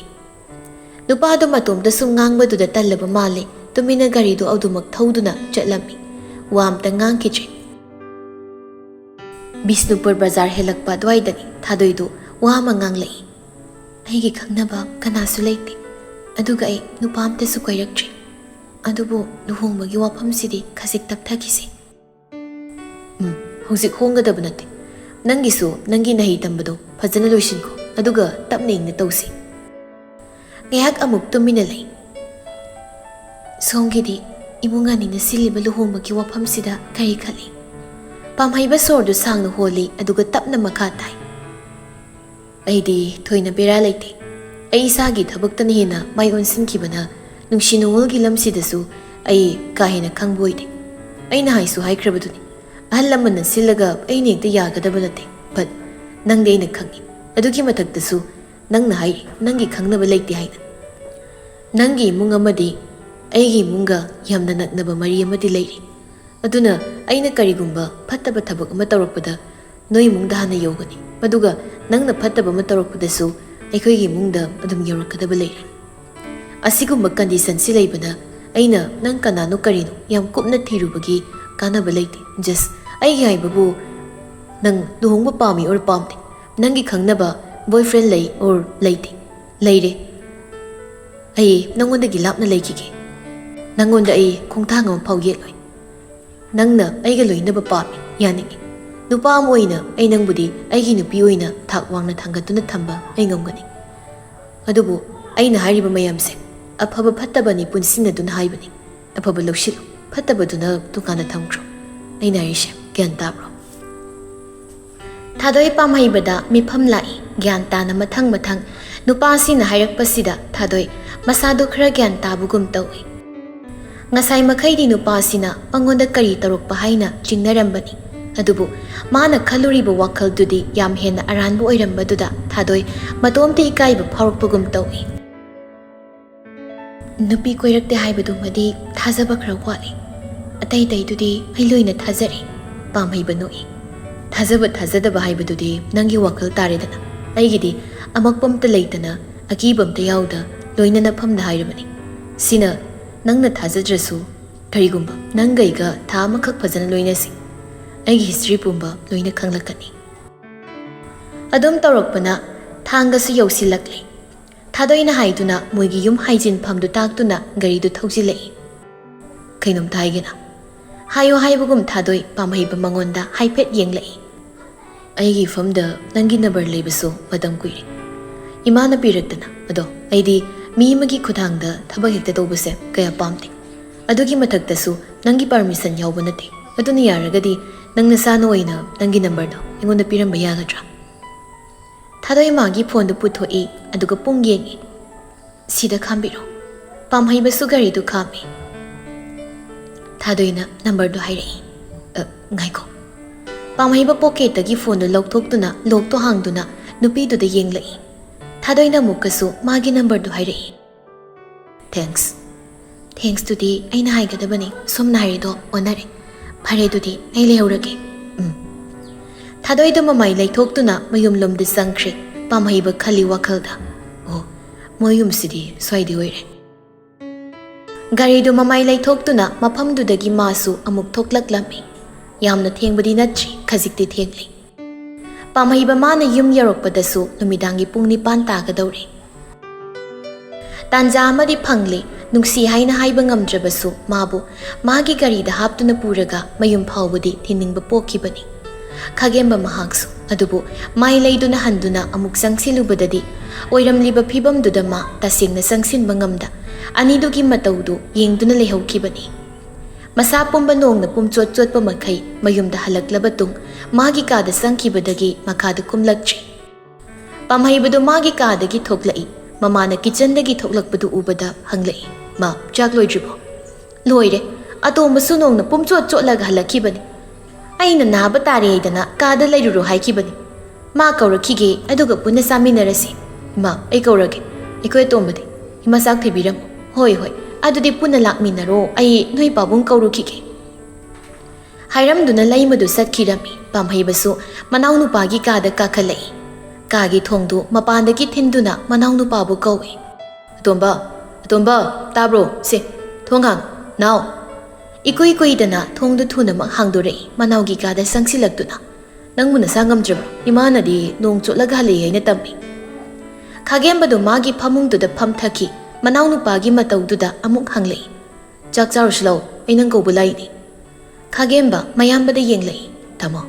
ꯅꯨꯄꯥꯗꯨ ꯃꯇꯣꯝꯇ ꯁꯨꯝ ꯉꯥꯡꯕꯗꯨꯗ ꯇꯜꯂꯕ ꯃꯥꯜꯂꯦ꯫ ꯇꯨꯃꯤꯟꯅ ꯒꯥꯔꯤꯗꯨ ꯑꯗꯨꯃꯛ ꯊꯧꯗꯨꯅ ꯆꯠꯂꯝꯃꯤ꯫ ꯋꯥ ꯑꯝꯇ ꯉꯥꯡꯈꯤꯗ꯭ꯔꯦ꯫ ꯕꯤꯁꯅꯨꯄꯨꯔ ꯕꯖꯥꯔ ꯍꯦꯜꯂꯛꯄ ꯑꯗꯨꯋꯥꯏꯗꯅꯤ ꯊꯥꯗꯣꯏꯗꯨ ꯋꯥ ꯑꯃ ꯉꯥꯡꯂꯛꯏ꯫ "ꯑꯩꯒꯤ ꯈꯪꯅꯕ ꯀꯅꯥꯁꯨ ꯂꯩꯇꯦ, ꯑꯗꯨꯒ ꯑꯩ ꯅꯨꯄꯥ ꯑꯝꯇꯁꯨ ꯀꯣꯏꯔꯛꯇ꯭ꯔꯤ꯫ ꯑꯗꯨꯕꯨ ꯂꯨꯍꯣꯡꯕꯒꯤ ꯋꯥꯐꯝꯁꯤꯗꯤ ꯈꯖꯤꯛ ꯇꯞꯊꯈꯤꯁꯤ꯫" "ꯎꯝ, ꯍꯧꯖꯤꯛ ꯍꯣꯡꯒꯗꯕ ꯅꯠꯇꯦ꯫ ꯅꯪꯒꯤꯁꯨ ꯅꯪꯒꯤ ꯅꯍꯩ ꯇꯝꯕꯗꯣ ꯐꯖꯅ ꯂꯣꯏꯁꯤꯟꯈꯣ, ꯑꯗꯨꯒ ꯇꯞꯅ ꯏꯪꯅ ꯇꯧꯁꯤ꯫" ꯉꯥꯏꯍꯥꯛ ꯑꯃꯨꯛ ꯇꯨꯃꯤꯟꯅ ꯂꯩ꯫ "ꯁꯣꯝꯒꯤꯗꯤ ꯏꯃꯨꯡ ꯑꯅꯤꯅ ꯁꯤꯜꯂꯤꯕ ꯂꯨꯍꯣꯡꯕꯒꯤ ꯋꯥꯐꯝꯁꯤꯗ ꯀꯔꯤ ꯈꯜꯂꯤ?" ꯄꯥꯝꯍꯩꯕ ꯁꯣꯔꯗꯨ ꯁꯥꯡꯅ ꯍꯣꯜꯂꯤ, ꯑꯗꯨꯒ ꯇꯞꯅ ꯃꯈꯥ ꯇꯥꯏ꯫ "ꯑꯩꯗꯤ ꯊꯣꯏꯅ ꯕꯦꯔꯥ ꯂꯩꯇꯦ꯫ ꯑꯩ ꯏꯁꯥꯒꯤ ꯊꯕꯛꯇꯅ ꯍꯦꯟꯅ ꯃꯥꯏ ꯑꯣꯟꯁꯤꯟꯈꯤꯕꯅ ꯅꯨꯡꯁꯤ ꯅꯨꯡꯉꯣꯜꯒꯤ ꯂꯝꯁꯤꯗꯁꯨ ꯑꯩ ꯀꯥ ꯍꯦꯟꯅ ꯈꯪꯕ ꯑꯣꯏꯗꯦ꯫ ꯑꯩꯅ ꯍꯥꯏꯁꯨ ꯍꯥꯏꯈ꯭ꯔꯕꯗꯨꯅꯤ, ꯑꯍꯜ ꯂꯃꯟꯅ ꯁꯤꯜꯂꯒ ꯑꯩꯅ ꯍꯦꯛꯇ ꯌꯥꯒꯗꯕ ꯅꯠꯇꯦ꯫ But ꯅꯪꯗꯤ ꯑꯩꯅ ꯈꯪꯏ꯫ ꯑꯗꯨꯒꯤ ꯃꯊꯛꯇꯁꯨ ꯅꯪꯅ ꯍꯥꯏꯔꯤ ꯅꯪꯒꯤ ꯈꯪꯅꯕ ꯂꯩꯇꯦ ꯍꯥꯏꯅ꯫ ꯅꯪꯒꯤ ꯏꯃꯨꯡ ꯑꯃꯗꯤ ꯑꯩꯒꯤ ꯏꯃꯨꯡꯒ ꯌꯥꯝꯅ ꯅꯛꯅꯕ ꯃꯔꯤ ꯑꯃꯗꯤ ꯂꯩꯔꯤ꯫ ꯑꯗꯨꯅ ꯑꯩꯅ ꯀꯔꯤꯒꯨꯝꯕ ꯐꯠꯇꯕ ꯊꯕꯛ ꯑꯃ ꯇꯧꯔꯛꯄꯗ ꯅꯣꯏ ꯏꯃꯨꯡꯗ ꯍꯥꯟꯅ ꯌꯧꯒꯅꯤ꯫ ꯑꯗꯨꯒ ꯅꯪꯅ ꯐꯠꯇꯕ ꯑꯃ ꯇꯧꯔꯛꯄꯗꯁꯨ ꯑꯩꯈꯣꯏꯒꯤ ꯏꯃꯨꯡꯗ ꯑꯗꯨꯝ ꯌꯧꯔꯛꯀꯗꯕ ꯂꯩꯔꯦ꯫ ꯑꯁꯤꯒꯨꯝꯕ conditionꯁꯤ ꯂꯩꯕꯅ ꯑꯩꯅ ꯅꯪ ꯀꯅꯥꯅꯣ ꯀꯔꯤꯅꯣ ꯌꯥꯝ ꯀꯨꯞꯅ ꯊꯤꯔꯨꯕꯒꯤ ꯀꯥꯟꯅꯕ ꯂꯩꯇꯦ꯫ Just ꯑꯩꯒꯤ ꯍꯥꯏꯕꯕꯨ ꯅꯪ ꯂꯨꯍꯣꯡꯕ ꯄꯥꯝꯃꯤ or ꯄꯥꯝꯗꯦ? ꯅꯪꯒꯤ ꯈꯪꯅꯕ boyfriend ꯂꯩ or ꯂꯩꯇꯦ? ꯂꯩꯔꯦ꯫ ꯑꯩ ꯅꯪꯉꯣꯟꯗꯒꯤ ꯂꯥꯞꯅ ꯂꯩꯈꯤꯒꯦ꯫ ꯅꯪꯉꯣꯟꯗ ꯑꯩ ꯈꯣꯡꯊꯥꯡ ꯑꯃ ꯐꯥꯎ ꯌꯦꯠꯂꯣꯏ꯫ ꯅꯪꯅ ꯑꯩꯒ ꯂꯣꯏꯅꯕ ꯄꯥꯝꯃꯤ, ꯌꯥꯅꯤꯡꯉꯤ꯫ ꯅꯨꯄꯥ ꯑꯃ ꯑꯣꯏꯅ ꯑꯩ ꯅꯪꯕꯨꯗꯤ ꯑꯩꯒꯤ ꯅꯨꯄꯤ ꯑꯣꯏꯅ ꯊꯥꯛ ꯋꯥꯡꯅ ꯊꯥꯡꯒꯠꯇꯨꯅ ꯊꯝꯕ ꯑꯩ ꯉꯝꯒꯅꯤ꯫ ꯑꯗꯨꯕꯨ ꯑꯩꯅ ꯍꯥꯏꯔꯤꯕ ꯃꯌꯥꯝꯁꯦ ꯑꯐꯕ ꯐꯠꯇꯕꯅꯤ ꯄꯨꯟꯁꯤꯟꯅꯗꯨꯅ ꯍꯥꯏꯕꯅꯤ꯫ ꯑꯐꯕ ꯂꯧꯁꯤꯜꯂꯨ, ꯐꯠꯇꯕꯗꯨꯅ ꯇꯣꯉꯥꯟꯅ ꯊꯝꯈ꯭ꯔꯣ꯫ ꯑꯩꯅ ꯍꯥꯏꯔꯤꯁꯦ ꯒ꯭ꯌꯥꯟ ꯇꯥꯕ꯭ꯔꯣ? ꯊꯥꯗꯣꯏ ꯄꯥꯝꯍꯩꯕꯗ ꯃꯤꯐꯝ ꯂꯥꯛꯏ꯫ ꯒ꯭ꯌꯥꯟ ꯇꯥꯅ ꯃꯊꯪ ꯃꯊꯪ ꯅꯨꯄꯥꯁꯤꯅ ꯍꯥꯏꯔꯛꯄꯁꯤꯗ ꯊꯥꯗꯣꯏ ꯃꯁꯥꯗꯨ ꯈꯔ ꯒ꯭ꯌꯥꯟ ꯇꯥꯕꯒꯨꯝ ꯇꯧꯏ꯫ ꯉꯁꯥꯏ ꯃꯈꯩꯗꯤ ꯅꯨꯄꯥꯁꯤꯅ ꯃꯉꯣꯟꯗ ꯀꯔꯤ ꯇꯧꯔꯛꯄ ꯍꯥꯏꯅ ꯆꯤꯡꯅꯔꯝꯕꯅꯤ꯫ ꯑꯗꯨꯕꯨ ꯃꯥꯅ ꯈꯜꯂꯨꯔꯤꯕ ꯋꯥꯈꯜꯗꯨꯗꯤ ꯌꯥꯝ ꯍꯦꯟꯅ ꯑꯔꯥꯟꯕ ꯑꯣꯏꯔꯝꯕꯗꯨꯗ ꯊꯥꯗꯣꯏ ꯃꯇꯣꯝꯇ ꯏꯀꯥꯏꯕ ꯐꯥꯎꯔꯛꯄꯒꯨꯝ ꯇꯧꯏ꯫ ꯅꯨꯄꯤ ꯀꯣꯏꯔꯛꯇꯦ ꯍꯥꯏꯕꯗꯨꯃꯗꯤ ꯊꯥꯖꯕ ꯈꯔ ꯋꯥꯠꯂꯤ꯫ ꯑꯇꯩ ꯑꯇꯩꯗꯨꯗꯤ ꯑꯩ ꯂꯣꯏꯅ ꯊꯥꯖꯔꯤ꯫ ꯄꯥꯝꯍꯩꯕ ꯅꯣꯛꯏ꯫ ꯊꯥꯖꯕ ꯊꯥꯖꯗꯕ ꯍꯥꯏꯕꯗꯨꯗꯤ ꯅꯪꯒꯤ ꯋꯥꯈꯜ ꯇꯥꯔꯦꯗꯅ꯫ ꯑꯩꯒꯤꯗꯤ ꯑꯃꯛꯄ ꯑꯝꯇ ꯂꯩꯇꯅ, ꯑꯀꯤꯕ ꯑꯝꯇ ꯌꯥꯎꯗ ꯂꯣꯏꯅ ꯅꯐꯝꯗ ꯍꯥꯏꯔꯕꯅꯤ꯫ ꯁꯤꯅ ꯅꯪꯅ ꯊꯥꯖꯗ꯭ꯔꯁꯨ, ꯀꯔꯤꯒꯨꯝꯕ ꯅꯪꯒ ꯑꯩꯒ ꯊꯥ ꯑꯃꯈꯛ ꯐꯖꯅ ꯂꯣꯏꯅꯁꯤ꯫ ꯑꯩꯒꯤ ꯍꯤꯁꯇ꯭ꯔꯤ ꯄꯨꯝꯕ ꯂꯣꯏꯅ ꯈꯪꯂꯛꯀꯅꯤ꯫ ꯑꯗꯨꯝ ꯇꯧꯔꯛꯄꯅ ꯊꯥꯡꯒꯁꯨ ꯌꯧꯁꯤꯜꯂꯛꯂꯦ꯫ ꯊꯥꯗꯣꯏꯅ ꯍꯥꯏꯗꯨꯅ ꯃꯣꯏꯒꯤ ꯌꯨꯝ ꯍꯥꯏꯖꯤꯟꯐꯝꯗꯨ ꯇꯥꯛꯇꯨꯅ ꯒꯥꯔꯤꯗꯨ ꯊꯧꯖꯤꯜꯂꯛꯏ꯫ "ꯀꯩꯅꯣꯝꯇ ꯍꯥꯏꯒꯦꯅ?" "ꯍꯥꯏꯌꯣ" ꯍꯥꯏꯕꯒꯨꯝ ꯊꯥꯗꯣꯏ ꯄꯥꯝꯍꯩꯕ ꯃꯉꯣꯟꯗ ꯍꯥꯏꯐꯦꯠ ꯌꯦꯡꯂꯛꯏ꯫ "ꯑꯩꯒꯤ ꯏꯐꯝꯗ ꯅꯪꯒꯤ ꯅꯝꯕꯔ ꯂꯩꯕꯁꯨ ꯃꯇꯝ ꯀꯨꯏꯔꯦ꯫ ꯏꯃꯥꯅ ꯄꯤꯔꯛꯇꯅ꯫ ꯑꯗꯣ ꯑꯩꯗꯤ ꯃꯤ ꯑꯃꯒꯤ ꯈꯨꯠꯊꯥꯡꯗ ꯊꯕꯛ ꯍꯦꯛꯇ ꯇꯧꯕꯁꯦ ꯀꯌꯥ ꯄꯥꯝꯗꯦ꯫ ꯑꯗꯨꯒꯤ ꯃꯊꯛꯇꯁꯨ ꯅꯪꯒꯤ ꯄꯥꯔꯃꯤꯁꯟ ꯌꯥꯎꯕ ꯅꯠꯇꯦ꯫ ꯑꯗꯨꯅ ꯌꯥꯔꯒꯗꯤ ꯅꯪ ꯅꯁꯥꯅ ꯑꯣꯏꯅ ꯅꯪꯒꯤ ꯅꯝꯕꯔꯗꯣ ꯑꯩꯉꯣꯟꯗ ꯄꯤꯔꯝꯕ ꯌꯥꯒꯗ꯭ꯔꯥ?" ꯊꯥꯗꯣꯏ ꯃꯥꯒꯤ ꯐꯣꯟꯗꯨ ꯄꯨꯊꯣꯛꯏ, ꯑꯗꯨꯒ ꯄꯨꯡ ꯌꯦꯡꯏ꯫ "ꯁꯤꯗ ꯈꯥꯝꯕꯤꯔꯣ꯫" ꯄꯥꯝꯍꯩꯕꯁꯨ ꯒꯥꯔꯤꯗꯨ ꯈꯥꯝꯃꯤ꯫ ꯊꯥꯗꯣꯏꯅ ꯅꯝꯕꯔꯗꯨ ꯍꯥꯏꯔꯛꯏ꯫ "ꯑ, ꯉꯥꯏꯈꯣ꯫" ꯄꯥꯝꯍꯩꯕ ꯄꯣꯀꯦꯠꯇꯒꯤ ꯐꯣꯟꯗꯨ ꯂꯧꯊꯣꯛꯇꯨꯅ ꯂꯣꯛꯇꯣ ꯍꯥꯡꯗꯨꯅ ꯅꯨꯄꯤꯗꯨꯗ ꯌꯦꯡꯂꯛꯏ꯫ ꯊꯥꯗꯣꯏꯅ ꯑꯃꯨꯛꯀꯁꯨ ꯃꯥꯒꯤ ꯅꯝꯕꯔꯗꯨ ꯍꯥꯏꯔꯛꯏ꯫ "ꯊꯦꯡꯛꯁ꯫" "ꯊꯦꯡꯛꯁꯇꯨꯗꯤ ꯑꯩꯅ ꯍꯥꯏꯒꯗꯕꯅꯤ, ꯁꯣꯝꯅ ꯍꯥꯏꯔꯤꯗꯣ ꯑꯣꯟꯅꯔꯦ꯫ ꯐꯔꯦ, ꯑꯗꯨꯗꯤ ꯑꯩ ꯂꯩꯍꯧꯔꯒꯦ꯫" "ꯎꯝ꯫" ꯊꯥꯗꯣꯏꯗꯨ ꯃꯃꯥꯏ ꯂꯩꯊꯣꯛꯇꯨꯅ ꯃꯌꯨꯝꯂꯣꯝꯗ ꯆꯪꯈ꯭ꯔꯦ꯫ ꯄꯥꯝꯍꯩꯕ ꯈꯜꯂꯤ ꯋꯥꯈꯜꯗ, "ꯑꯣ, ꯃꯣꯏ ꯌꯨꯝꯁꯤꯗꯤ ꯁ꯭ꯋꯥꯏꯗ ꯑꯣꯏꯔꯦ꯫" ꯒꯥꯔꯤꯗꯨ ꯃꯃꯥꯏ ꯂꯩꯊꯣꯛꯇꯨꯅ ꯃꯐꯝꯗꯨꯗꯒꯤ ꯃꯥꯁꯨ ꯑꯃꯨꯛ ꯊꯣꯛꯂꯛꯂꯝꯃꯤ꯫ ꯌꯥꯝꯅ ꯊꯦꯡꯕꯗꯤ ꯅꯠꯇ꯭ꯔꯤ, ꯈꯖꯤꯛꯇꯤ ꯊꯦꯡꯂꯤ꯫ ꯄꯥꯝꯍꯩꯕ ꯃꯥꯅ ꯌꯨꯝ ꯌꯧꯔꯛꯄꯗꯁꯨ ꯅꯨꯃꯤꯗꯥꯡꯒꯤ ꯄꯨꯡ ꯅꯤꯄꯥꯟ ꯇꯥꯒꯗꯧꯔꯦ꯫ ꯇꯥꯟꯖꯥ ꯑꯃꯗꯤ ꯐꯪꯂꯦ꯫ ꯅꯨꯡꯁꯤ ꯍꯥꯏꯅ ꯍꯥꯏꯕ ꯉꯝꯗ꯭ꯔꯕꯁꯨ ꯃꯥꯕꯨ ꯃꯥꯒꯤ ꯒꯥꯔꯤꯗ ꯍꯥꯞꯇꯨꯅ ꯄꯨꯔꯒ ꯃꯌꯨꯝ ꯐꯥꯎꯕꯗꯤ ꯊꯤꯟꯅꯤꯡꯕ ꯄꯣꯛꯈꯤꯕꯅꯤ꯫ ꯈꯥꯒꯦꯝꯕ ꯃꯍꯥꯛꯁꯨ꯫ ꯑꯗꯨꯕꯨ ꯃꯥꯏ ꯂꯩꯗꯨꯅ ꯍꯟꯗꯨꯅ ꯑꯃꯨꯛ ꯆꯪꯁꯤꯜꯂꯨꯕꯗꯗꯤ ꯑꯣꯏꯔꯝꯂꯤꯕ ꯐꯤꯕꯝꯗꯨꯗ ꯃꯥ ꯇꯁꯦꯡꯅ ꯆꯪꯁꯤꯟꯕ ꯉꯝꯗ ꯑꯅꯤꯗꯨꯒꯤ ꯃꯇꯧꯗꯨ ꯌꯦꯡꯗꯨꯅ ꯂꯩꯍꯧꯈꯤꯕꯅꯤ꯫ ꯃꯁꯥ ꯄꯨꯝꯕ ꯅꯣꯡꯅ ꯄꯨꯝꯆꯣꯠ ꯆꯣꯠꯄ ꯃꯈꯩ ꯃꯌꯨꯝꯗ ꯍꯜꯂꯛꯂꯕ ꯇꯨꯡ ꯃꯥꯒꯤ ꯀꯥꯗ ꯆꯪꯈꯤꯕꯗꯒꯤ ꯃꯈꯥꯗ ꯀꯨꯝꯂꯛꯇ꯭ꯔꯤ꯫ ꯄꯥꯝꯍꯩꯕꯗꯨ ꯃꯥꯒꯤ ꯀꯥꯗꯒꯤ ꯊꯣꯛꯂꯛꯏ꯫ ꯃꯃꯥꯅ ꯀꯤꯆꯟꯗꯒꯤ ꯊꯣꯛꯂꯛꯄꯗꯨ ꯎꯕꯗ ꯍꯪꯂꯛꯏ, "ꯃꯥ, ꯆꯥꯛ ꯂꯣꯏꯗ꯭ꯔꯤꯕꯣ?" "ꯂꯣꯏꯔꯦ꯫ ꯑꯇꯣꯝꯕꯁꯨ ꯅꯣꯡꯅ ꯄꯨꯝꯆꯣꯠ ꯆꯣꯠꯂꯒ ꯍꯜꯂꯛꯈꯤꯕꯅꯤ꯫ ꯑꯩꯅ ꯅꯥꯕ ꯇꯥꯔꯦ ꯍꯥꯏꯗꯅ ꯀꯥꯗ ꯂꯩꯔꯨꯔꯣ ꯍꯥꯏꯈꯤꯕꯅꯤ꯫ ꯃꯥ ꯀꯧꯔꯛꯈꯤꯒꯦ, ꯑꯗꯨꯒ ꯄꯨꯟꯅ ꯆꯥꯃꯤꯟꯅꯔꯁꯤ꯫" "ꯏꯃꯥ, ꯑꯩ ꯀꯧꯔꯒꯦ꯫ ꯑꯩꯈꯣꯏ ꯑꯇꯣꯝꯕꯗꯤ?" "ꯏꯃꯥ ꯆꯥꯛ ꯊꯤꯕꯤꯔꯝꯃꯨ꯫" "ꯍꯣꯏ, ꯍꯣꯏ꯫ ꯑꯗꯨꯗꯤ ꯄꯨꯟꯅ ꯂꯥꯛꯃꯤꯟꯅꯔꯣ꯫ ꯑꯩ ꯅꯣꯏ ꯄꯥꯕꯨꯡ ꯀꯧꯔꯨꯈꯤꯒꯦ꯫" ꯍꯥꯏꯔꯝꯗꯨꯅ ꯂꯩꯃꯗꯨ ꯆꯠꯈꯤꯔꯝꯃꯤ꯫ ꯄꯥꯝꯍꯩꯕꯁꯨ ꯃꯅꯥꯎꯅꯨꯄꯥꯒꯤ ꯀꯥꯗ ꯀꯥꯈꯠꯂꯛꯏ꯫ ꯀꯥꯒꯤ ꯊꯣꯡꯗꯨ ꯃꯄꯥꯟꯗꯒꯤ ꯊꯤꯟꯗꯨꯅ ꯃꯅꯥꯎꯅꯨꯄꯥꯕꯨ ꯀꯧꯏ꯫ "ꯑꯇꯣꯝꯕ, ꯑꯇꯣꯝꯕ, ꯇꯥꯕ꯭ꯔꯣ? ꯁꯦ, ꯊꯣꯡ ꯍꯥꯡ, ꯅꯥꯎ!" ꯏꯀꯨꯏ ꯀꯨꯏꯗꯅ ꯊꯣꯡꯗꯨ ꯊꯨꯅꯃꯛ ꯍꯥꯡꯗꯣꯔꯛꯏ, ꯃꯅꯥꯎꯒꯤ ꯀꯥꯗ ꯆꯪꯁꯤꯜꯂꯛꯇꯨꯅ꯫ "ꯅꯪꯕꯨ ꯅꯁꯥ ꯉꯝꯗ꯭ꯔꯕ꯭ꯔꯣ? ꯏꯃꯥꯅꯗꯤ ꯅꯣꯡ ꯆꯣꯠꯂꯒ ꯍꯜꯂꯛꯏ ꯍꯥꯏꯅ ꯇꯝꯃꯤ꯫" ꯈꯥꯒꯦꯝꯕꯗꯨ ꯃꯥꯒꯤ ꯐꯃꯨꯡꯗꯨꯗ ꯐꯝꯊꯈꯤ꯫ ꯃꯅꯥꯎꯅꯨꯄꯥꯒꯤ ꯃꯇꯧꯗꯨꯗ ꯑꯃꯨꯛ ꯍꯪꯂꯛꯏ, "ꯆꯥꯛ ꯆꯥꯔꯨꯁꯤ ꯂꯥꯛꯑꯣ, ꯑꯩ ꯅꯪ ꯀꯧꯕ ꯂꯥꯛꯏꯅꯤ꯫" ꯈꯥꯒꯦꯝꯕ ꯃꯌꯥꯝꯕꯗ ꯌꯦꯡꯂꯛꯏ꯫ "ꯇꯥꯃꯣ?"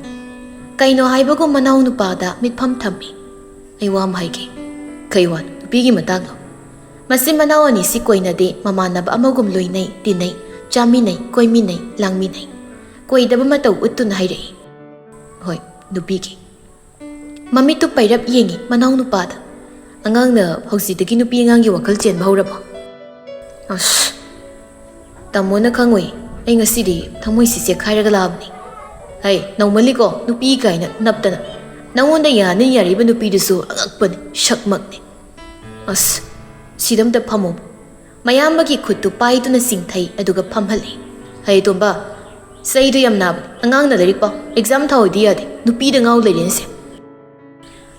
ꯀꯩꯅꯣ ꯍꯥꯏꯕꯒꯨꯝ ꯃꯅꯥꯎꯅꯨꯄꯥꯗ ꯃꯤꯠꯐꯝ ꯊꯝꯃꯤ꯫ "ꯑꯩ ꯋꯥ ꯑꯃ ꯍꯥꯏꯒꯦ꯫" "ꯀꯩ ꯋꯥꯅꯣ? ꯅꯨꯄꯤꯒꯤ ꯃꯇꯥꯡꯂꯣ?" ꯃꯆꯤꯟ ꯃꯅꯥꯎ ꯑꯅꯤꯁꯤ ꯀꯣꯏꯅꯗꯦ, ꯃꯃꯥꯟꯅꯕ ꯑꯃꯒꯨꯝ ꯂꯣꯏꯅꯩ, ꯇꯤꯟꯅꯩ, ꯆꯥꯃꯤꯟꯅꯩ, ꯀꯣꯏꯃꯤꯟꯅꯩ, ꯂꯥꯡꯃꯤꯟꯅꯩ꯫ ꯀꯣꯏꯗꯕ ꯃꯇꯧ ꯎꯠꯇꯨꯅ ꯍꯥꯏꯔꯛꯏ꯫ "ꯍꯣꯏ, ꯅꯨꯄꯤꯒꯤ꯫" ꯃꯃꯤꯠꯇꯨ ꯄꯩꯔꯞ ꯌꯦꯡꯉꯤ ꯃꯅꯥꯎꯅꯨꯄꯥꯗ꯫ "ꯑꯉꯥꯡꯅ ꯍꯧꯖꯤꯛꯇꯒꯤ ꯅꯨꯄꯤ ꯑꯉꯥꯡꯒꯤ ꯋꯥꯈꯜ ꯆꯦꯟꯕ ꯍꯧꯔꯕꯣ?" "ꯑꯁ, ꯇꯥꯃꯣꯅ ꯈꯪꯉꯣꯏ꯫ ꯑꯩ ꯉꯁꯤꯗꯤ ꯊꯃꯣꯏꯁꯤ ꯆꯦꯛꯈꯥꯏꯔꯒ ꯂꯥꯛꯑꯕꯅꯤ꯫" "ꯍꯩ, ꯅꯧꯃꯜꯂꯤꯀꯣ, ꯅꯨꯄꯤ ꯀꯥꯏꯅ ꯅꯞꯇꯅ꯫ ꯅꯪꯉꯣꯟꯗ ꯌꯥꯅꯤ ꯌꯥꯔꯤꯕ ꯅꯨꯄꯤꯗꯨꯁꯨ ꯑꯉꯛꯄꯅꯤ, ꯁꯛꯃꯛꯅꯤ꯫" "ꯑꯁ, ꯁꯤꯗ ꯑꯝꯇ ꯐꯝꯃꯣ꯫" ꯃꯌꯥꯝꯕꯒꯤ ꯈꯨꯠꯇꯨ ꯄꯥꯏꯗꯨꯅ ꯆꯤꯡꯊꯩ, ꯑꯗꯨꯒ ꯐꯝꯍꯜꯂꯤ꯫ "ꯍꯩ ꯇꯣꯝꯕ, ꯆꯩꯗꯨ ꯌꯥꯝ ꯅꯥꯕꯅꯤ꯫ ꯑꯉꯥꯡꯅ ꯂꯥꯏꯔꯤꯛ ꯄꯥꯎ꯫ ꯑꯦꯛꯖꯥꯝ ꯊꯥꯍꯧꯗꯤ ꯌꯥꯗꯦ꯫ ꯅꯨꯄꯤꯗ ꯉꯥꯎ ꯂꯩꯔꯦꯅꯦꯁꯦ꯫"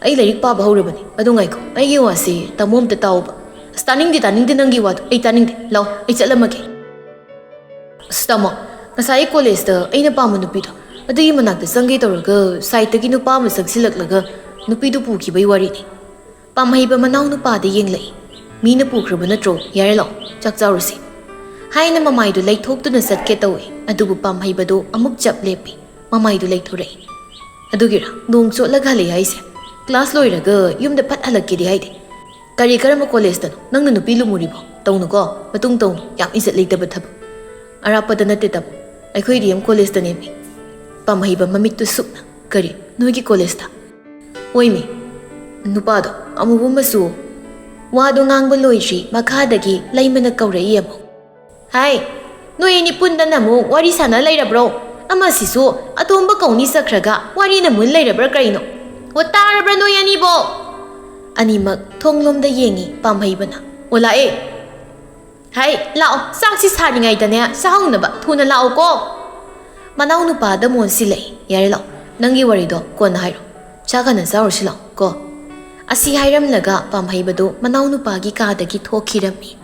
"ꯑꯩ ꯂꯥꯏꯔꯤꯛ ꯄꯥꯕ ꯍꯧꯔꯕꯅꯤ꯫ ꯑꯗꯨ ꯉꯥꯏꯈꯣ, ꯑꯩꯒꯤ ꯋꯥꯁꯤ ꯇꯥꯃꯣ ꯑꯝꯇ ꯇꯥꯎꯕ꯫" "ꯑꯁ, ꯇꯥꯅꯤꯡꯗꯦ, ꯇꯥꯅꯤꯡꯗꯦ ꯅꯪꯒꯤ ꯋꯥꯗꯣ꯫ ꯑꯩ ꯇꯥꯅꯤꯡꯗꯦ꯫ ꯂꯥꯎ, ꯑꯩ ꯆꯠꯂꯝꯃꯒꯦ꯫" "ꯑꯁ ꯇꯥꯃꯣ, ꯉꯁꯥꯏ ꯀꯣꯂꯦꯖꯇ ꯑꯩꯅ ꯄꯥꯝꯕ ꯅꯨꯄꯤꯗꯣ, ꯑꯗꯨꯒꯤ ꯃꯅꯥꯛꯇ ꯆꯪꯒꯦ ꯇꯧꯔꯒ ꯁꯥꯏꯠꯇꯒꯤ ꯅꯨꯄꯥ ꯑꯃ ꯆꯪꯁꯤꯜꯂꯛꯂꯒ ꯅꯨꯄꯤꯗꯨ ꯄꯨꯈꯤꯕꯩ ꯋꯥꯔꯤꯅꯤ꯫" ꯄꯥꯝꯍꯩꯕ ꯃꯅꯥꯎꯅꯨꯄꯥꯗ ꯌꯦꯡꯂꯛꯏ꯫ "ꯃꯤꯅ ꯄꯨꯈ꯭ꯔꯕ ꯅꯠꯇ꯭ꯔꯣ? ꯌꯥꯔꯦ ꯂꯥꯎ, ꯆꯥꯛ ꯆꯥꯔꯨꯁꯤ꯫" ꯍꯥꯏꯅ ꯃꯃꯥꯏꯗꯨ ꯂꯩꯊꯣꯛꯇꯨꯅ ꯆꯠꯀꯦ ꯇꯧꯏ, ꯑꯗꯨꯕꯨ ꯄꯥꯝꯍꯩꯕꯗꯨ ꯑꯃꯨꯛ ꯆꯞ ꯂꯦꯞꯄꯤ꯫ ꯃꯃꯥꯏꯗꯨ ꯂꯩꯊꯣꯔꯛꯏ꯫ ꯑꯗꯨꯒꯤꯔ ꯅꯣꯡ ꯆꯣꯠꯂꯒ ꯍꯜꯂꯛꯑꯦ ꯍꯥꯏꯁꯦ? ꯀ꯭ꯂꯥꯁ ꯂꯣꯏꯔꯒ ꯌꯨꯝꯗ ꯐꯠ ꯍꯜꯂꯛꯀꯦꯗꯤ ꯍꯥꯏꯗꯦ꯫ ꯀꯔꯤ, ꯀꯔꯝꯕ ꯀꯣꯂꯦꯖꯇꯅꯣ ꯅꯪꯅ ꯅꯨꯄꯤ ꯂꯨꯝꯃꯨꯔꯤꯕꯣ? ꯇꯧꯅꯨꯀꯣ, ꯃꯇꯨꯡ ꯇꯧꯅꯨ, ꯌꯥꯝ ꯏꯖꯠ ꯂꯩꯇꯕ ꯊꯕꯛ꯫ ꯑꯔꯥꯞꯄꯗ ꯅꯠꯇꯦ ꯇꯥꯃꯣ, ꯑꯩꯈꯣꯏ ꯗꯤ ꯑꯦꯝ ꯀꯣꯂꯦꯖꯇꯅꯦꯃꯤ꯫ ꯄꯥꯝꯍꯩꯕ ꯃꯃꯤꯠꯇꯨ ꯁꯨꯛꯅ꯫ ꯀꯔꯤ, ꯅꯣꯏꯒꯤ ꯀꯣꯂꯦꯖꯇ? ꯍꯣꯏꯃꯤ, ꯅꯨꯄꯥꯗꯣ ꯑꯃꯨꯕ ꯃꯆꯨ꯫ ꯋꯥꯗꯣ ꯉꯥꯡꯕ ꯂꯣꯏꯗ꯭ꯔꯤ ꯃꯈꯥꯗꯒꯤ ꯂꯩꯃꯅ ꯀꯧꯔꯛꯏ ꯑꯃꯨꯛ꯫ ꯍꯥꯏ, ꯅꯣꯏ ꯑꯅꯤ ꯄꯨꯟꯗꯅ ꯑꯃꯨꯛ ꯋꯥꯔꯤ ꯁꯥꯟꯅ ꯂꯩꯔꯕ꯭ꯔꯣ? ꯑꯃꯁꯤꯁꯨ ꯑꯇꯣꯝꯕ ꯀꯧꯅꯤ ꯆꯠꯈ꯭ꯔꯒ ꯋꯥꯔꯤꯅ ꯃꯨꯟ ꯂꯩꯔꯕ꯭ꯔꯥ ꯀꯩꯅꯣ? ꯑꯣ, ꯇꯥꯔꯕ꯭ꯔꯥ ꯅꯣꯏ ꯑꯅꯤꯕꯣ? ꯑꯅꯤꯃꯛ ꯊꯣꯡꯂꯣꯝꯗ ꯌꯦꯡꯉꯤ ꯄꯥꯝꯍꯩꯕꯅ꯫ ꯑꯣ, ꯂꯥꯛꯑꯦ꯫ ꯍꯥꯏ, ꯂꯥꯛꯑꯣ, ꯆꯥꯛꯁꯤ ꯁꯥꯔꯤꯉꯩꯗꯅꯦ ꯆꯥꯍꯧꯅꯕ ꯊꯨꯅ ꯂꯥꯛꯑꯣꯀꯣ꯫ ꯃꯅꯥꯎꯅꯨꯄꯥꯗ ꯃꯣꯟꯁꯤꯜꯂꯛꯏ꯫ ꯌꯥꯔꯦ, ꯂꯥꯛꯑꯣ, ꯅꯪꯒꯤ ꯋꯥꯔꯤꯗꯣ ꯀꯣꯟꯅ ꯍꯥꯏꯔꯣ꯫ ꯆꯥꯛ ꯍꯥꯟꯅ ꯆꯥꯔꯨꯁꯤ ꯂꯥꯛꯑꯣ ꯀꯣ꯫ ꯑꯁꯤ ꯍꯥꯏꯔꯝꯂꯒ ꯄꯥꯝꯍꯩꯕꯗꯨ ꯃꯅꯥꯎꯅꯨꯄꯥꯒꯤ ꯀꯥꯗꯒꯤ ꯊꯣꯛꯈꯤꯔꯝꯃꯤ꯫